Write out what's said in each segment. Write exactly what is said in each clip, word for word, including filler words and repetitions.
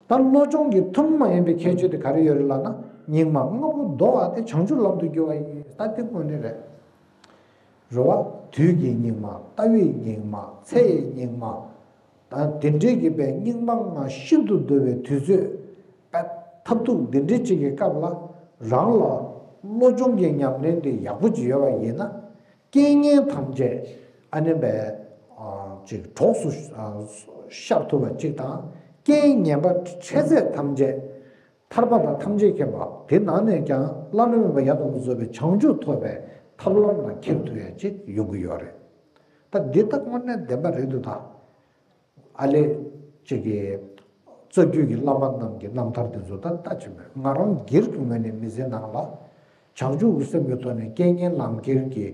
ད་བློ་སྦྱོང་གི་ཐུན་མོང་མ་ཡིན་པའི་ཁྱད་ཆོས་དེ་ག་རེ་ཡོད་རེད་ལབ་ན། སྙིགས་མ་ལྔ་པོ་བདོ་བ་དེ་བྱང་ཆུབ་ལམ་དུ་བསྒྱུར་བ་ཡིན། ད་དེ་དངོས་གནས་རེད། རེད་བ། དུས་ཀྱི་སྙིགས་མ། ལྟ་བའི་སྙིགས་མ། ཚེ་ཡི་སྙིགས་མ། ད་དེ་འདྲའི་གི་པའི་སྙིགས་མ་ལྔ་ཤིན་ཏུ་བདོ་བའི་དུས་ཚོད། པ། ཐབས་སྡུག་འདི་འདྲའི་ཅིག་གི་སྐབས་ལ། རང་ལ་བློ་སྦྱོང་གི་ཉམས་ལེན་དེ་ཡག་པོ་ཅིག་ཡོད་པ་ཡིན་ན། རྐྱེན་ངན་ཐམས་ཅད་ཨ་ནི་པའི་ཨ་ཅིག་གྲོགས་སུ་ཨ་ཤར་ཐུབ་པ་ཅིག་དང་། རྐྱེན་ངན་པ་འཕྲད་ཚད་ཐམས་ཅད། ཐར་པ་དང་ཐམས་ཅད་མཁྱེན་པ། དེ་ནང་ནས་ཀྱང་བླ་ན་མེད་པ་ཡང་དག་པར་རྫོགས་པའི་བྱང་ཆུབ་ཐོབ་པའི་ཐབས་ལམ་ལ་འཁྱེར་ཐུབ་ཡ་ཅིག་ཡོང་གི་ཡོད་རེད། ད་འདི་ད་དངོས་གནས་བདེན་པ་རེད་འདུག་ད། ཨ་ལས། ཅིག་གི། རྩ་རྒྱུད་ཀྱི་བླ་མ་རྣམས་ཀྱི་རྣམ་ཐར་དེ་ཚོ་ད་ལྟ་ཕྱིན་པས། ང་རང་སྒེར་གྱི་ངོས་ནས་མི་ཚེ་ནང་ལ། བྱང་ཆུབ་ཀྱི་སེམས་ཀྱི་ཐོག་ནས་རྐྱེན་ངན་ལམ་ཁྱེར་གྱི།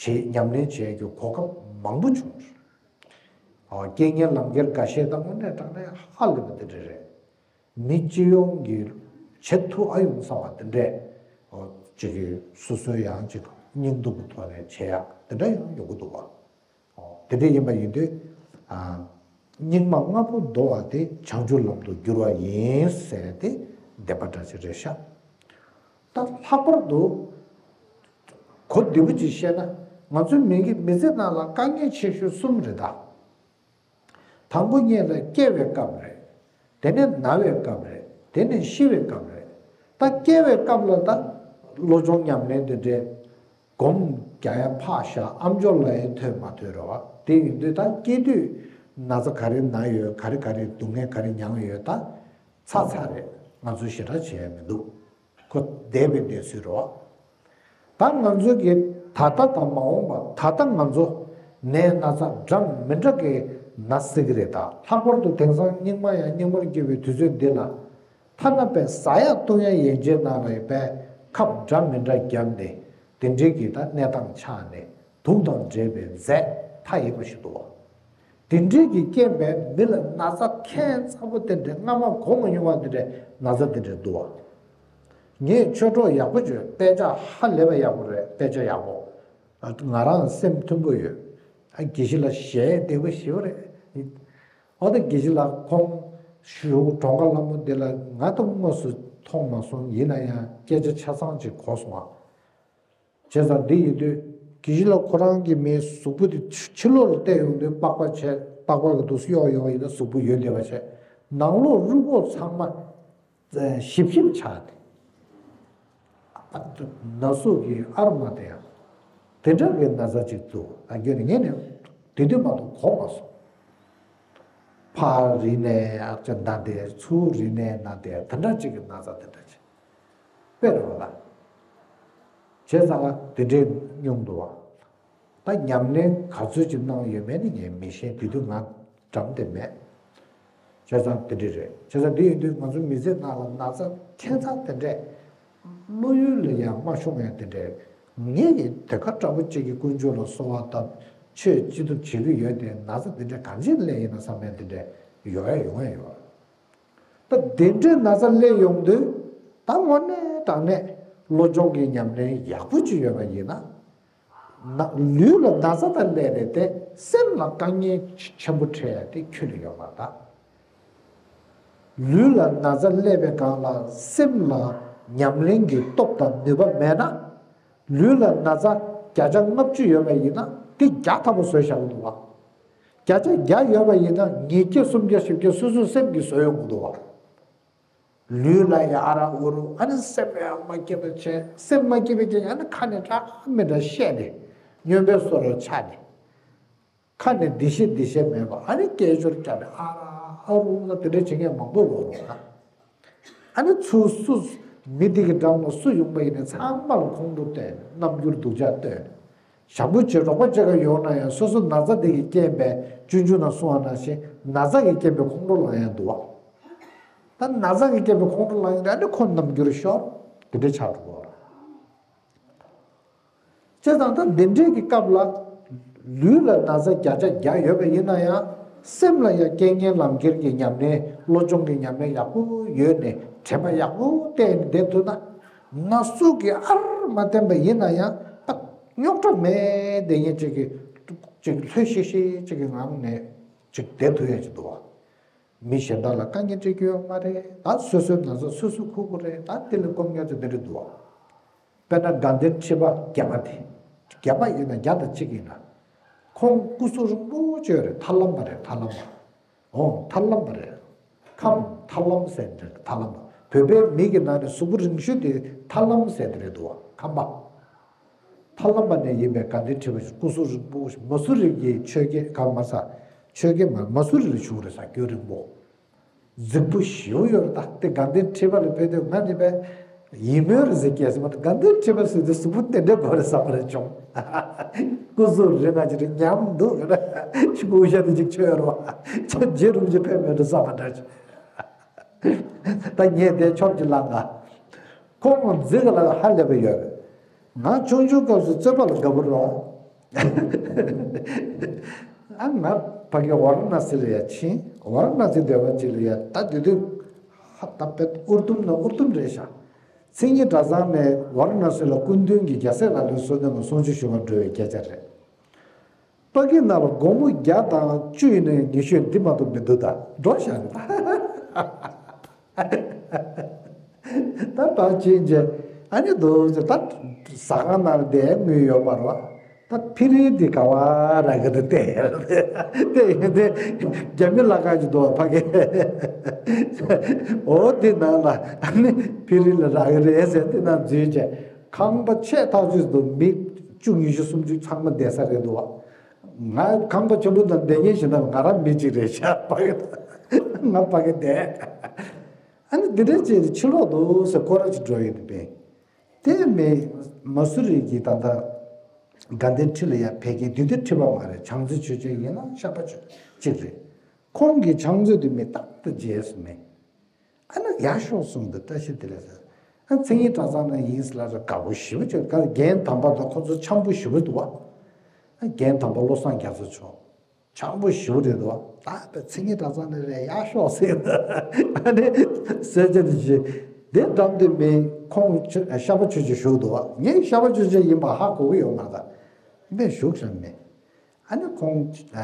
བྱེད་ཉམས་ལེན་བྱེད་ཀྱི་གོ་སྐབས་མང་པོ་བྱུང་། ཨ། རྐྱེན་ངན་ལམ་ཁྱེར་འགའ་ཤས་ད་དངོས་གནས་དྲང་གནས་ཧ་ལས་པ་དེ་འདྲ་རེད། མི་སྤྱི་ཡོངས་ཀྱི་བྱེད་ཐུབ་ཨ་ཡོང་བསམ་པ་དེ་འདྲས། ཨོ། ཅིག་གི་སོ་སོའི་ཡང་ཅིག་སྙིང་སྡུག་གི་ཐོག་ནས་བྱེད་ཡག་དེ་འདྲ་ཡང་ཡོང་གི་འདུག་བ། ཨོ། དེ་འདྲ་ཡིན་པ་ཡིན་དུས། ཨ། སྙིགས་མ་ལྔ་པོ་བདོ་བ་དེ་བྱང་ཆུབ་ལམ་དུ་བསྒྱུར་བ་ཡིན་ཟེར་ཏེ་བདེན་པ་འདྲ་ཅིག་རེད་ཤག་ད་ལྷག་པར་དུ་གོ་བདེ་པོ་ཅིག་བཤད་ན། ང་ཚོའི་མི་གི་མི་ཚེ་ནང་ལ་དཀའ་ངལ་ཆེ་ཤོས་གསུམ་རེད་ད། དང་པོ་ཉིད་ལ་སྐྱེ་བའི་སྐབས་རེད། དེ་ནས་ན་བའི་སྐབས་རེད། དེ་ནས་ཤི་བའི་སྐབས་རེད། ད་སྐྱེ་བའི་སྐབས་ལ་ད་བློ་སྦྱོང་ཉམས་ལེན་དེ་འདྲའི་སྒོམ་རྒྱག་ཡ་ཕར་བཞག་ཨ་མཆོག་ལ་ཡང་ཐོས་མ་ཐོས་རེད་བ། དེ་ཡིན་དུས་ད་སྐྱེ་དུས་ན་ཚ་ག་རེ་ན་ཡོད། ག་རེ་ག་རེ་སྡུག་བསྔལ་ག་རེ་མྱངས་ཡོད། ད་ཚར་ཚར་རེད། ང་ཚོས་ཞེ་དྲག་བྱེད་ཡ་མི་འདུག་ཁོ་འདས་པའི་གནས་ཚུལ་རོ། ད་ང་ཚོ་གི་ད་ལྟ་དང་མ་འོངས་པ། ད་ལྟ་ང་ཚོ་ནད་ན་ཚ་འདྲ་མི་འདྲ་གི་ན་སྲིད་ཀྱི་རེད། ད་ལྷག་པར་དུ་དེང་སང་སྙིགས་མ་ཡང་སྙིགས་མར་གྱུར་བའི་དུས་ཚོད་འདི་ལ། ཐ་ན་པའི་ཟ་ཡ་བཏུང་ཡ་ཡན་ཆད་ནང་ལ་ཡང་པའི་ཁབ་འདྲ་མི་འདྲ་བརྒྱབ་ནས། དེ་འདྲའི་གི་ད་གནས་སྟངས་ཆགས་ནས། དུག་དང་འདྲེས་པའི་རྫས་མཐའ་ཡས་པ་ཞིག་འདུག་བ། དེ་འདྲའི་གི་རྐྱེན་པས་མི་ལ་ན་ཚ་ཁྱད་མཚར་པོ་དེ་འདྲའི་སྔ་མ་གོ་མ་མྱོང་བ་དེ་འདྲའི་ན་ཚ་དེ་འདྲའི་འདུག་བ། ངས་ཆོས་གྲོགས་ཡག་པོ་བྱོས། དཔེ་ཆ་ཧ་ལས་པ་ཡག་པོ་རེད། དཔེ་ཆ་ཡག་པོ། ང་རང་སེམས་མཐུན་པོ་ཡོད། ཨ། དགེ་བཤེས་ལགས་ཞལ་བདེ་པོ་ཞེ་པོ་རེད། ཨོ། ད་དགེ་བཤེས་ལགས་ཁོང་གཞུག་གྲོངས་ཁ་སླ་མོ་འདི་ལ་ང་ད་དངོས་སུ་མཐོང་མ་སོང་། ཡིན་ན་ཡང་སྐད་ཆ་ཆ་ཚང་ཅིག་གོ་སོང་ཨ། བྱས་ཙང་འདི་ཡིན་དུས་དགེ་བཤེས་ལགས་ཁོ་རང་གི་མིའི་གཟུགས་པོ་དེ་ཕྱི་ལོགས་ལ་བལྟས་ཡོང་དུས་པགས་པ་བྱས། པགས་པ་གི་འདུག་སེ་གཡོག་ཡོང་བ་ཡིན་ན་གཟུགས་པོ་ཡོད་བསྡད་པ་བྱས། ནང་ལོགས་རུས་ཁོག་ཚང་མ་ཞིབ་ཞིབ་ཆགས་ཏེ། ཨ། ན་ཟུག་གི་ཨ་རོ་མ་དེ་ཡང་དེ་འདྲ་གི་ན་ཚ་ཅིག་འདུག་ཨ། ཁྱོན་ནས་ངས་ནི་དེ་དུས་མ་གཏོགས་གོ་མ་སོང་། ཕར་རིལ་ནས་ཨ་ཅག་ན་བསྡད། ཚུར་རིལ་ནས་ན་བསྡད། དེ་འདྲ་ཅིག་གི་ན་ཚ་དེ་འདྲ་ཅིག་དཔེ་རེད་བ་ལ། བྱས་ཙང་དེ་འདྲའི་སྙུང་འདུག་བ། ད་ཉམས་ལེན་ག་ཚོད་ཅིག་གནང་ཡོད་མེད་ནི་ངས་མི་ཤེས། དེ་དུས་ང་འགྲམ་དེ་མེད། བྱས་ཙང་དེ་འདྲ་རེད། བྱས་ཙང་དེ་ཡིན་དུས་ང་ཚོ་མི་ཚེ་ནང་ལ་ན་ཚ་ཁྱད་མཚར་དེ་འདྲས་བློ་ཡུལ་ལ་ཡང་མ་ཤོང་ཡ་དེ་འདྲས། ངས་ཀྱི་དེ་ཁ་འདྲ་པོ་ཅིག་གི་དཀོན་མཆོག་ལ་གསོལ་བ་བཏབ། ཆོས་ཅི་ཐུབ་བྱེད་ཀྱི་ཡོད་དེ། ན་ཚ་དེ་འདྲས་གང་ཅིའི་སླད་ཡིན་ན་བསམ་ཡ་དེ་འདྲས་ཡོང་ཡ་ཡོང་ཡ་ཡོད། ད་དེ་འདྲའི་ན་ཚ་སླེབས་ཡོང་དུས། ད་དངོས་གནས་དྲང་གནས་བློ་སྦྱོང་གི་ཉམས་ལེན་ཡག་པོ་ཅིག་ཡོད་པ་ཡིན་ན། ན། ལུས་ལ་ན་ཚ་དང་སླེབས་རེད་དེ། སེམས་ལ་དཀའ་ངལ་ཆེན་པོ་འཕྲད་ཡ་དེ་ཁྱོན་ནས་ཡོད་མ་རེད་ད། ལུས་ལ་ན་ཚ་སླེབས་པའི་སྒང་ལ་སེམས་ལ་ཉམས་ལེན་གྱི་སྟོབས་དང་ནུས་པ་མེད་ན། ལུས་ལ་ན་ཚ་བརྒྱ་ཆ་ལྔ་བཅུ་ཡོད་པ་ཡིན་ན་དེ་བརྒྱ་ཐམ་པ་བཟོས་བཞག་གི་འདུག་བ། བརྒྱ་ཆ་བརྒྱ་ཡོད་པ་ཡིན་ན་ཉིས་བརྒྱ་སུམ་བརྒྱ་བཞི་བརྒྱ་སོ་སོའི་སེམས་ཀྱིས་བཟོས་ཡོང་གི་འདུག་བ། ལུས་ལ་ཡ་ཨ་ར་ཨུ་རུ། ཨ་ནི་སེམས་ཡང་མ་སྐྱིད་པ་བྱས། སེམས་མ་སྐྱིད་པའི་རྐྱེན་ཨ་ནི་ཁ་ནས་འདྲ་མི་འདྲ་བཤད་ནས། སྨྱོན་པའི་བཟོ་འདྲ་ཆགས་ནས། ཁ་ནས་འདི་བཤད་འདི་བཤད་མེད་པ། ཨ་ནི་སྐད་ཅོར་བརྒྱབ་ནས་ཨ་ར་ཨ་རུ་ལ་དེ་འདྲ་བྱེད་མཁན་མང་པོ་ཡོད་རེད་ད། ཨ་ནི་ཚུར་སུ། མི་དེ་གི་འགྲམ་ལ་སུ་ཡོང་པ་ཡིན་ནའི་ཚང་མ་ལ་ཁོང་ཁྲོ་བསྟན། རྣམ་འགྱུར་སྡུག་ཅག་སྟོན། བྱམས་པོ་བྱེད། རོགས་པ་བྱེད་ག་ཡོང་ན་ཡང་སོ་སོ་ན་ཚ་དེ་གི་རྐྱེན་པས། སྤྱོད་འཇུག་ནང་གསུངས་པ་ནང་བཞིན་ན་ཚ་གི་རྐྱེན་པས་ཁོང་ཁྲོ་ལངས་ཡ་འདུག་བ། ད་ན་ཚ་གི་རྐྱེན་པས་ཁོང་ཁྲོ་ལངས་ཡོང་དུས་ཨ་ནི་ཁོ་རྣམ་འགྱུར་ཤོར། དེ་འདྲ་ཆགས་འགྲོ་གི་རེད། བྱས་ཙང་ད་འདི་འདྲའི་གི་སྐབས་ལ། ལུས་ལ་ན་ཚ་བརྒྱ་ཆ་བརྒྱ་ཡོད་པ་ཡིན་ན་ཡང་། སེམས་ལ་ཡང་རྐྱེན་ངན་ལམ་ཁྱེར་གྱི་ཉམས་ལེན། བློ་སྦྱོང་གི་ཉམས་ལེན་ཡག་པོ་ཡོད་ནས་དྲན་པ་ཡག་པོ་བསྟེན་ནས་བསྡད་ཐུབ་ན། ན་ཟུག་གིས་ཨར་མ་བསྟན་པ་ཡིན་ན་ཡང་། ད་རྙོག་དྲ་མེད་བསྡད་མཁན་ཅིག་གི། ཅིག་ལྷོད་ཤིག་ཤིག་ཅིག་གི་ངང་ནས་ཅིག་བསྡད་ཐུབ་ཡ་ཅིག་འདུག་བ། མི་གཞན་དག་ལ་དཀའ་ངལ་འཕྲད་རྒྱུ་ཡོད་མ་རེད། ད་སོ་སོའི་ན་ཚ་སོ་སོས་ཁུག་དགོས་རེད། ད་དེ་ལ་སྐོམ་ངལ་ཚོ་འདི་འདྲ་འདུག་བ། དཔེར་ན་དགའ་ལྡན་ཁྲི་པ་རྒྱ་མ་དེ། རྒྱ་མ་ཡིན་ན་རྒྱ་དང་གཅིག་ཡིན་ན། ཁོང་སྐུ་གཟུགས་རིང་པོ་ཅིག་ཡོད་རེད། ཐར་ལམ་པ་རེད། ཐར་ལམ་པ། ཨོ་ཐར་ལམ་པ་རེད། ཁམས་ཐར་ལམ་ཟེར་འདྲ་རེད། ཐར་ལམ་པ། བོད་པའི་མི་གི་ནང་ནས་གཟུགས་པོ་རིང་ཤོས་དེ་ཐར་ལམ་ཟེར་དེ་རེད་འདུག་བ། ཁམས་པ། ཐར་ལམ་པ་ནས་ཡིན་པའི་དགའ་ལྡན་ཁྲི་པ་ཞིག་སྐུ་གཟུགས་རིང་པོ་ཞིག་མ་སུ་རི་གི་ཆོས་རྒྱལ་གང་མ་ས། ཆོས་རྒྱལ་མ་མ་སུ་རི་ལ་བཞུགས་རེད་ས། རྒྱུན་རིང་པོ། རྫིག་པོ་ཞེ་པོ་ཡོད་རེད། ད་དེ་དགའ་ལྡན་ཁྲི་པ་ལ་ཕེབས་དུས་ང་ནི་བས་ཡིན་མོད་རེད་ཟེར་སྐྱེས་སོང་། དགའ་ལྡན་ཁྲི་པ་ཟེར་དུས་གཟུགས་པོ་དེ་འདྲ་དགོས་རེད་བསམ་པ་རེད་བྱུང་། སྐུ་གཟུགས་རིང་ང་ཅི་རེད་ཉམས་འདུག་ཡོད་ན་ཆི་སྐུ་ཤ་དེ་ཅིག་ཆོད་རོགས། ཆ་རྗེ་རིན་པོ་ཆེ་ཕེབས་མེད་འགྲོ་བསམ་པ་འདྲ་བྱུང་། ད་ངས་དེ་ཕྱོགས་ཀྱི་ལངས་ང་། ཁོང་རྫིག་ལ་ཧ་ལས་པ་ཡོད་རེད། ང་ཆུང་ཆུང་སྐབས་སུ་རྩོད་པ་ལ་དགའ་པོ་རེད། ཨ་ང་ཕ་གི་ཝཱ་ར་ཎ་སི་ལ་ཡ་ཕྱིན། ཝཱ་ར་ཎ་སི་སྡེ་བ་ཅིག་ལ་ཡ་ད་དེ་དུས་ཧ་ད་དཔེ་ཨུར་དུམ་ན་ཨུར་དུམ་རེད་ཤག་མཚན་ཉིད་གྲྭ་ཚང་ནས་ཝཱ་ར་ཎ་སི་ལ་སྐུ་མདུན་གྱི་རྒྱལ་སྲས་ལག་ལེན་སོ་བདུན་ལ་གསུང་ཆོས་ཞུ་བར་འགྲོ་བའི་སྐད་ཆ་རེད། ཕ་གི་ནང་ལ་སྒོར་མོ་བརྒྱ་དང་བཅུ་ཡིན་ནའི་ཉི་ཤུ་འདི་མ་གཏོགས་མི་འདུག་ད་འགྲོ་ཤག་རེད། ད་ཕར་ཕྱིན་རྗེས་ཨ་ནི་འདུག་ཟེར། ད་ཟ་ཁང་ནང་བསྡད་དངུལ་ཡོད་མ་རེད་བ། ད་ཕི་རིལ་འདི་ག་བ་རག་གི་འདུག་བལྟས། བལྟས་ཡོང་དུས་རྒྱ་མི་ལྷ་ཁང་ཅིག་འདུག་བ་ཕ་གི། འོ་འདི་ནང་ལ་ཨ་ནི་ཕི་རིལ་ལ་རག་གི་རེད་ཟེར། དེ་ནང་འཛུལ་བྱས་ཁང་པ་ཆེ་ཐག་ཆོད་འདུག་མི་བཅུ་ཉི་ཤུ་སུམ་ཅུ་ཚང་མ་བསྡད་ས་རེད་འདུག་བ། ང་ཁང་པ་ཆེན་པོ་ནང་བསྡད་མཁན་ཞིག་ན་ང་རང་མི་གཅིག་རེད་ཤག་ཕ་གི། ང་ཕ་གི་བསྡད། ཨ་ནི་འདི་འདྲ་བྱས་ཏེ་ཕྱིར་ལོག་འདུག་ཟེར་སྐོར་ར་ཅིག་འགྲོ་ཡོང་དུས་པས། དེ་མི་མ་སུ་རི་གི་ད་ལྟ་དགའ་ལྡན་ཁྲི་ལ་ཡ་ཕེབས་མཁན་དེ་དུས་ཁྲི་པ་མ་རེད། ཕྱག་མཛོད་ཆོས་སྐྱོང་ཡིན་ན་ཤག་པ་ཆོས་གཅིག་རེད། ཁོང་གི་ཕྱག་མཛོད་དེ་མི་རྟག་ཏུ་མཇལ་སོང་མེད། ཨ་ནི་ཡག་ཤོག་གསུངས་འདུག་བཀྲ་ཤིས་བདེ་ལེགས་ཟེར། ཨ་མཚན་ཉིད་གྲྭ་ཚང་ནང་ཡིན་ཟེར་ལབ་ར་དགའ་པོ་ཞེ་པོ་བྱུང་། ག་རྒན་དམ་པ་དང་ཁོ་ཚོ་འཆམ་པོ་ཞེ་པོ་འདུག་བ། ཨ་རྒན་དམ་པ་བློ་བཟང་རྒྱ་མཚོ་མཆོག་འཆམ་པོ་ཞེ་པོ་རེད་འདུག་བ། ད་དཔེ་མཚན་ཉིད་གྲྭ་ཚང་ནས་རེད་ཡག་ཤོག་ཟེར། ཨ་ནི་ཟེར་བྱས་དེ་བཞིན་དེ་འགྲམ་དེ་མི་ཁོང་ཆོས་ཤག་པ་ཆོས་ཀྱི་བཞུགས་འདུག་བ། ངས་ཤག་པ་ཆོས་ཀྱི་ཡིན་པ་ཧ་གོ་གི་ཡོད་མ་རེད། ད་དཔེ་བཞུགས་ཤག་མེད། ཨ་ནི་ཁོང་ཨ་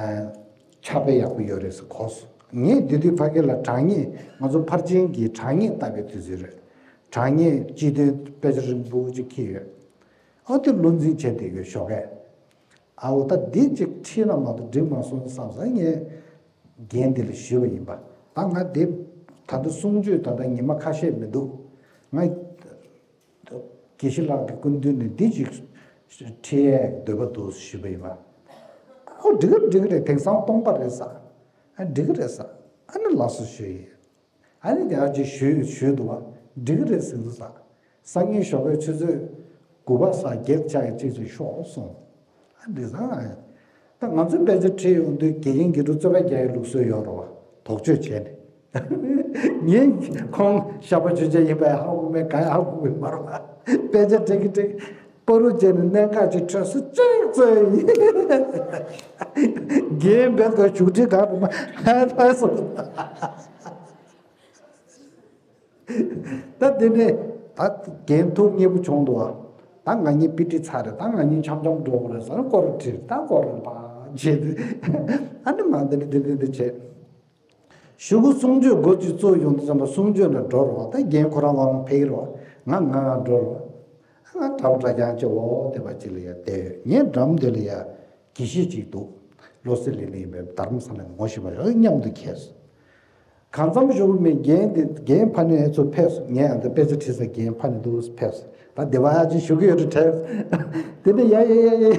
ཕྱག་དཔེ་ཡག་པོ་ཡོད་རེད་ཟེར་གོ་སོང་། ངས་དེ་དུས་ཕ་གི་ལ་དྲང་ངེས་ང་ཚོ་ཕར་ཕྱིན་གྱི་དྲང་ངེས་བཏབ་པའི་དུས་ཚོད་རེད། དྲང་ངེས་སྤྱི་དོན་དཔེ་ཆ་རིང་པོ་ཅིག་འཁྱེར་ཡོད། ཨ་དེ་བློ་འཛིན་བྱས་བསྡད་ཡོད་ཞོགས་ཀས། ཨ་འོ་ད་འདི་ཅིག་ཁྲིད་ན་མ་གཏོགས་འགྲིག་མ་སོང་བསམ་ས་ངས་རྒན་འདི་ལ་ཞུས་པ་ཡིན་པ། ད་ང་འདི་ད་ལྟ་གསུང་ཆོས་ད་ལྟ་ཉི་མ་ཁ་ཤས་མི་འདུག་ང་དགེ་བཤེས་ལགས་ཀྱི་སྐུ་མདུན་ནས་འདི་ཅིག་ཁྲིད་ཡས་འདོད་པ་འདུག་ཞུས་པ་ཡིན་པ། ཨོ་འགྲིག་གི་རེད་འགྲིག་གི་རེད། དེང་སང་སྟོང་པ་རེད་ས། ཨ་འགྲིག་གི་རེད་ས། ཨ་ནི་ལགས་སོ་ཞུས་ཡིན། ཨ་ནི་དེ་ཅིག་ཞུས་ཞུས་འདུག་བ། འགྲིག་གི་རེད་ཟེར་འདུག་ས། སང་ཉིན་ཞོགས་པའི་ཆུ་ཚོད་དགུ་པ་ས་བརྒྱད་ཆག་གི་ཅིག་ཅིག་ཤོག་གསུངས། ཨ་འདི་ས་ཨ་ཡ། ད་ང་ཚོའི་དཔེ་ཆ་ཁྲིད་ཡོང་དུས་དགེ་རྒན་དགེ་ཕྲུག་རྩོད་པ་རྒྱག་ཡའི་ལུགས་སྲོལ་ཡོད་རེད་བ། དོགས་གཅོད་བྱས་ནས། ངས་ཁོང་ཤག་པ་ཆོས་ཅན་ཡིན་པའི་ཧ་གོ་མེད་གང་ཡང་ཧ་གོ་གི་མ་རེད་བ། དཔེ་ཆ་ཁྲིད་ཀྱི་ཁྲིད་ཀྱི་པ་རུ་བྱས་ནས་གནད་འགག་ཅིག་འཕྲོད་སོང་ཅིག་རྩོད་ཡིན། རྒན་བེད་ཀ་བཞུགས་ཁྲི་གང་རུ་མ་ཧ་ཐལ་སོང་། ད་དེ་ནས་ད་རྒན་ཐུགས་མཉེས་པོ་བྱུང་འདུག་ཨ། ད་ང་གཉིས་པི་ཊི་ཚར་རེད། ད་ང་གཉིས་འཆམ་འཆམ་འགྲོ་དགོས་རེད་ཟེར་ནས་སྐོར་ཁྲིད། ད་སྐོར་རེད་པ་བྱེད་དུས་ཨ་ནི་མ་འདི་ནི་འདི་འདི་འདི་བྱེད། གཞུག་གུ་གསུང་ཆོས་འགོ་ཅིག་བཙུགས་ཡོང་དུས་ཙམ་པ་གསུང་ཆོས་ནས་འགྲོ་རོགས། ད་རྒན་ཁོ་རང་ལ་ཕེབས་རོགས། ང་ང་ང་འགྲོ་རོགས། ང་གྲྭ་པ་གྲྭ་རྐྱང་ཅིག་འོ་དེ་པ་ཅིག་ལ་ཡ་བསྡད་ཡོད། ངའི་འགྲམ་དེ་ལ་ཡ་དགེ་བཤེས་ཅིག་འདུག་བློ་གསལ་ལེ་ལེ་ཡིན་པའི་རྡ་རམ་ས་ལ་ངོ་ཤེས་པ་ཡོད། མཉམ་དུ་ཁྱེར་སོང་། གང་འཚམ་ཞུ་གི་མེད། རྒན་དེ་རྒན་ཕ་ནས་ཚུར་ཕེབས་སོང་། ངས་ཨ་ད་དཔེ་ཆ་ཁྲིད་ས་རྒན་ཕ་ནས་འདུག་ཕེབས་སོང་། ད་སྡེ་པ་ཡག་ཅིག་ཞུ་གི་ཡོད་དྲ་དྲན། དེ་ནས་ཡ་ཡ་ཡ་ཡ་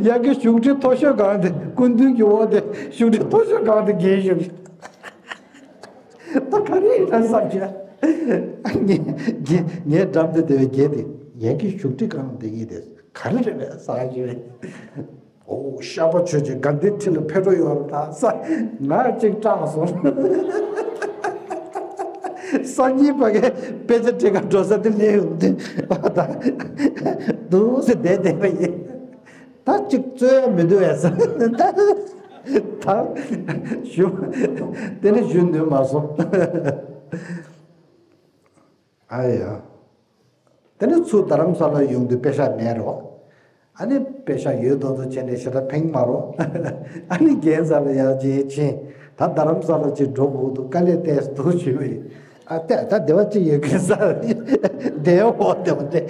ཡ་གི་བཞུགས་ཁྲི་མཐོ་ཤོས་སྒང་དེ་སྐུ་མདུན་གྱི་འོག་དེ་བཞུགས་ཁྲི་མཐོ་ཤོས་སྒང་དེ་རྒན་བཞུགས། ད་ག་རེ་ཡིན་ན་བསམ་བྱས། ངས་ངས་ངའི་འགྲམ་དུ་བསྡད་པའི་རྒན་དེ་ངས་ཀྱི་བཞུགས་ཁྲི་སྒང་དེ་ཡིན་དེ་ག་རེ་རེད་པས་བསམ་བྱས། ཨོ་ཤག་པ་ཆོས་ཀྱི་དགའ་ལྡན་ཁྲི་ལ་ཕེབས་འགྲོ་ཡོད་རེད་ད་ས། ང་གཅིག་སྐྲག་སོང་། སང་ཉིན་ཕ་གིའི་དཔེ་ཆ་ཁྲིད་ག་འགྲོ་ས་དེ་ལས་ཡོང་དུས་ཨ་ད་འདུག་སེ་བསྡད་བསྡད་པ་ཡིན། ད་གཅིག་རྩོད་ཡ་མི་འདུག་ཨེ་ས། ད་ཞུ་དེ་ནི་ཞུ་འདོད་མ་སོང་། ཨ་ཡ། དེ་ནས་ཚུར་རྡ་རམ་ས་ལ་ཡོང་དུས་པེ་ཤག་མེད་རོ། ཨ་ནི་པེ་ཤག་ཡོད་མདོག་མདོག་བྱས་ནས་ཞེ་དྲག་ཕན་མ་རོ། ཨ་ནི་རྒན་ས་ལ་ཡར་རྗེས་ཕྱིན། ད་རྡ་རམ་ས་ལ་ཅིག་འགྲོ་དགོས་འདུག་དཀའ་ལས་ཏོག་ཙམ་འདུག་ཞུས་པ་ཡིན། ཨ་ཏེ་ད་བདེ་བ་ཅིག་ཡོད་མཁན་ས་བདེ་བ་འོ་བདེ་བ་སྟེ།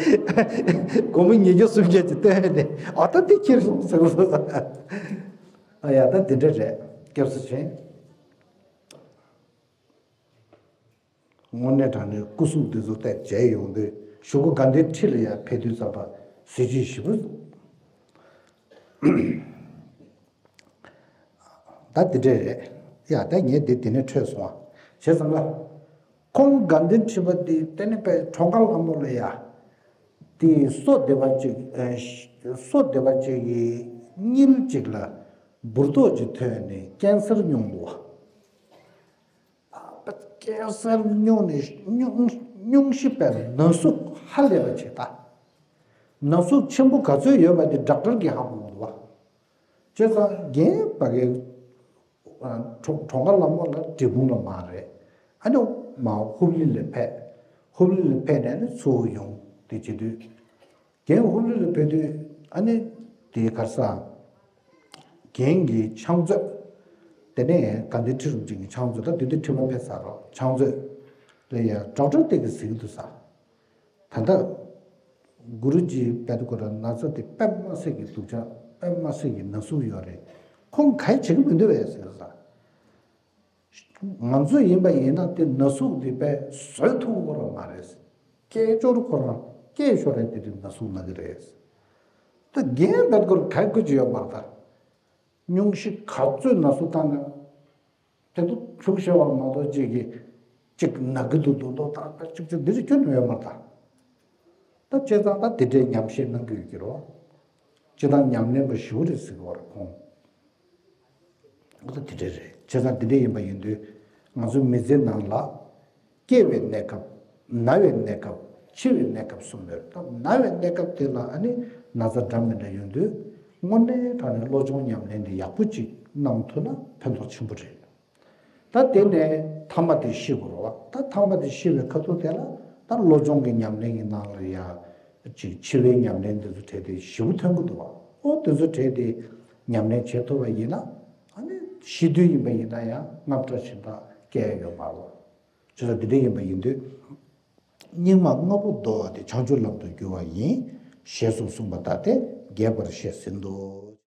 སྒོར་མོ་ཉིས་བརྒྱ་སུམ་བརྒྱ་ཅིག་བཏོན་ནས་ཨ་ད་འདི་ཁྱེར་སོང་ཟེར་སོང་། ཨ་ཡ་ད་འདི་འདྲ་རེད། སྐྱབས་སུ་མཆི། དངོས་གནས་དྲང་གནས་སྐུ་གཟུགས་འདི་ཚོ་བལྟས་མཇལ་ཡོང་དུས་གཞུག་གུ་དགའ་ལྡན་ཁྲི་ལ་ཡང་ཕེབས་དུས་ཙམ་པ་གཟི་བརྗིད་ཞེ་པོ། ད་འདི་འདྲས་རེད་ཡ། ད་ངས་འདི་འདི་ནས་འཕྲོས་སོང་བ། བྱས་ཙང་ལ། ཁོང་དགའ་ལྡན་ཁྲི་པ་འདི་བལྟས་ནས་པའི་གྲོངས་ཁ་ལྷ་མོ་ལ་ཡ། དེ་སོ་སྡེ་པ་གཅིག་སོ་སྡེ་པ་གཅིག་གིས་དངུལ་གཅིག་ལ་འབུར་ཏོག་ཅིག་ཐོན་ནས་ཀན་སར་སྙུང་འདུག་བ། ཀན་སར་སྙུང་ནས་སྙུང་སྙུང་གཞི་པའི་ན་ཟུག་ཧ་ལས་པ་བྱེད་ད། ན་ཟུག་ཆེན་པོ་ག་ཚོད་ཡོད་པ་དེ་ཌོག་ཊར་གྱིས་ཧ་གོ་གི་འདུག་བ། བྱས་ཙང་རྒན་པ་གའི་གྲོ་གྲོངས་ཁ་ལྷ་མོ་ལ་འབྲས་སྤུངས་ལ་མར་རེད། ཨ་ནི་མར་ཧུབ་ལི་ལ་ཕེབས། ཧུབ་ལི་ལ་ཕེབས་ནས་ནི་ཚུར་ཡོང་དེ་བྱེད་དུས། རྒན་ཧུབ་ལི་ལ་ཕེབས་དུས་ཨ་ནི་དེའི་གར་ས་རྒན་གྱི་ཕྱག་མཛོད། དེ་ནས་དགའ་ལྡན་ཁྲི་རིན་པོ་ཆེ་གི་ཕྱག་མཛོད། ད་དེ་དུས་ཁྲི་པ་ཕེབས་ཚར་རོ། ཕྱག་མཛོད་ལ་ཡ་ཌོག་ཊར་དེ་གིས་གཟིགས་འདུག་ས། ད་ལྟ་གུ་རུ་ཇི་བལྟས་དུས་ཁོ་རང་ན་ཚ་དེ་དཔེ་མ་སྲིད་ཀྱི་སྡུག་ཅག་དཔེ་མ་སྲིད་ཀྱི་ན་ཟུག་ཡོད་རེད། ཁོང་ག་རེ་བྱེད་ཀྱི་མི་འདུག་བས་ཟེར་ས། ང་ཚོ་ཡིན་པ་ཡིན་ན་དེ་ན་ཟུག་དེ་དཔེ་བཟོད་ཐུབ་ཀྱི་རང་མ་རེད། སྐད་ཅོར་ཁོ་རང་སྐད་ཤོར་རེད། དེ་དུས་ན་ཟུག་ན་གི་རེད། ད་རྒན་བལྟས་ཁོ་རང་ག་རེ་དགོས་ཀྱི་ཡོད་མ་རེད་ད། སྙུང་གཞི་ག་ཚོད་ན་ཟུག་བཏང་ན། དེ་ཚོ་འཁྱུག་ཤེས་པ་མ་གཏོགས་གཅིག་གིས་གཅིག་ན་གི་འདུག་འདུག་འདུག་ད་ལྟ་གཅིག་གཅིག་འདི་རིགས་ཁྱོན་ནས་ཡོད་མ་རེད་ད། ད་བྱས་ཙང་ད་དེ་འདྲའི་ཉམས་བཞེས་གནང་གི་ཡོད་ཀྱི་རེད་བ། སྤྱིར་བཏང་ཉམས་ལེན་པ་ཞེ་པོ་རེད་ཟེར་གི་བ་རེད་ཁོང་། ད་དེ་འདྲ་རེད། བྱས་ཙང་དེ་འདྲ་ཡིན་པ་ཡིན་དུས་ང་ཚོའི་མི་ཚེའི་ནང་ལ། སྐྱེ་བའི་གནས་སྐབས། ན་བའི་གནས་སྐབས། འཆི་བའི་གནས་སྐབས་གསུམ་ཡོད། ད་ན་བའི་གནས་སྐབས་དེ་ལ་ཨ་ནི་ན་ཚ་འདྲ་མི་འདྲ་ཡོང་དུས་དངོས་གནས་དྲང་གནས་བློ་སྦྱོང་ཉམས་ལེན་དེ་ཡག་པོ་ཅིག་གནང་ཐུབ་ན་ཕན་ཐོགས་ཆེན་པོ་རེད། ད་དེ་ནས་ཐ་མ་དེ་ཤི་དགོས་རེད་བ། ད་ཐ་མ་དེ་ཤི་བའི་ཁ་ཐུག་དེ་ལ་ད་བློ་སྦྱོང་གི་ཉམས་ལེན་གྱི་ནང་ལ་ཡ་ཅིག་འཆི་བའི་ཉམས་ལེན་དེ་ཚོ་བྲལ་ཏེ་ཞེ་པོ་ཐོན་གི་འདུག་བ། ཨོ་དེ་ཚོ་བྲལ་ཏེ་ཉམས་ལེན་བྱེད་ཐུབ་པ་ཡིན་ན་ཨ་ནི་ཤི་དུས་ཡིན་པ་ཡིན་ན་ཡང་རྔམ་སྐྲག་ཞེ་དྲག་སྐྱེ་ཡ་ཡོད་མ་རེད་བ། བྱས་ཙང་འདི་འདྲ་ཡིན་པ་ཡིན་དུས། སྙིགས་མ་ལྔ་པོ་བདོ་བ་དེ་བྱང་ཆུབ་ལམ་དུ་བསྒྱུར་བ་ཡིན། ཞེས་གསུངས་པ་ལྟར་ཏེ་རྒྱས་པར་བཤད་ཟིན་ཏོ།